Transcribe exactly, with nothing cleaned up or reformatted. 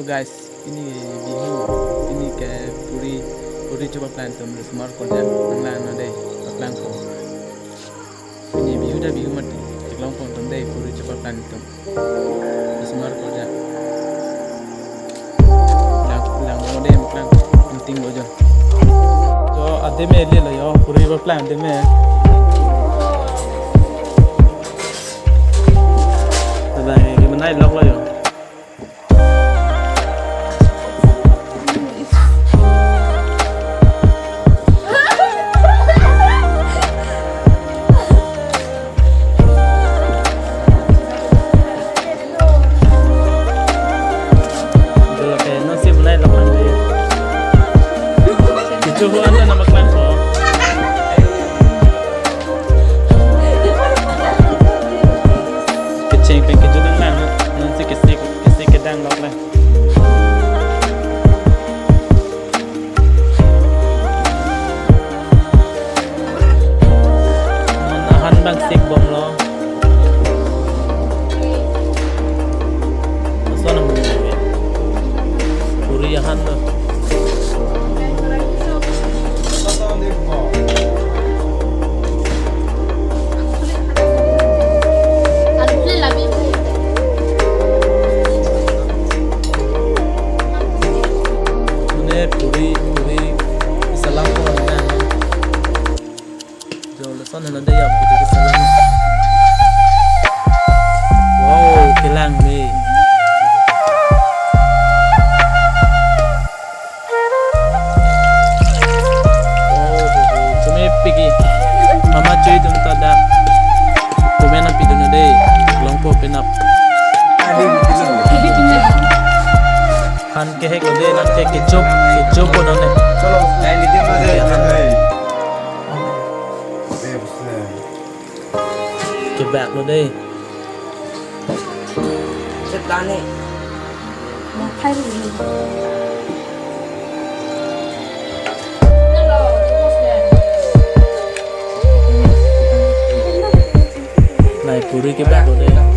Guys, pini Bihu, pini ke puri, puri chopaplang atum, osomar akorjang nanglang non dei, paplang ko. Pini Bihu ta Bihu mati, theklong pon atum dei, puri chopaplang atum, osomar akorjang. Lang, lang non dei, maklang, penting lo jo. Jo, adim me le lo jo, puri paplang adim me. Tada, ke menai lok lo jo. Dolo ke non si menai lok nang dei. Kecho hu anta nangpaklang ko. Kecheng pen kecho nanglang, non si kesi, kesi kedang lok lang. Non ahan bang sik bomlo. Lason nang puri ahan lo. Mane puri, puri salam ko na. Jo, lason henlo dei ya, puri salam. Wow, kelang dei. Oh, kemepik ke. Mama chui atum ta dak comment nangpidun dei. Longpo penap. Han kehek lo dei, nang ke kecho, kecho pon non ne. Kebak lo dei. Chetane. Nai puri kebak lo dei.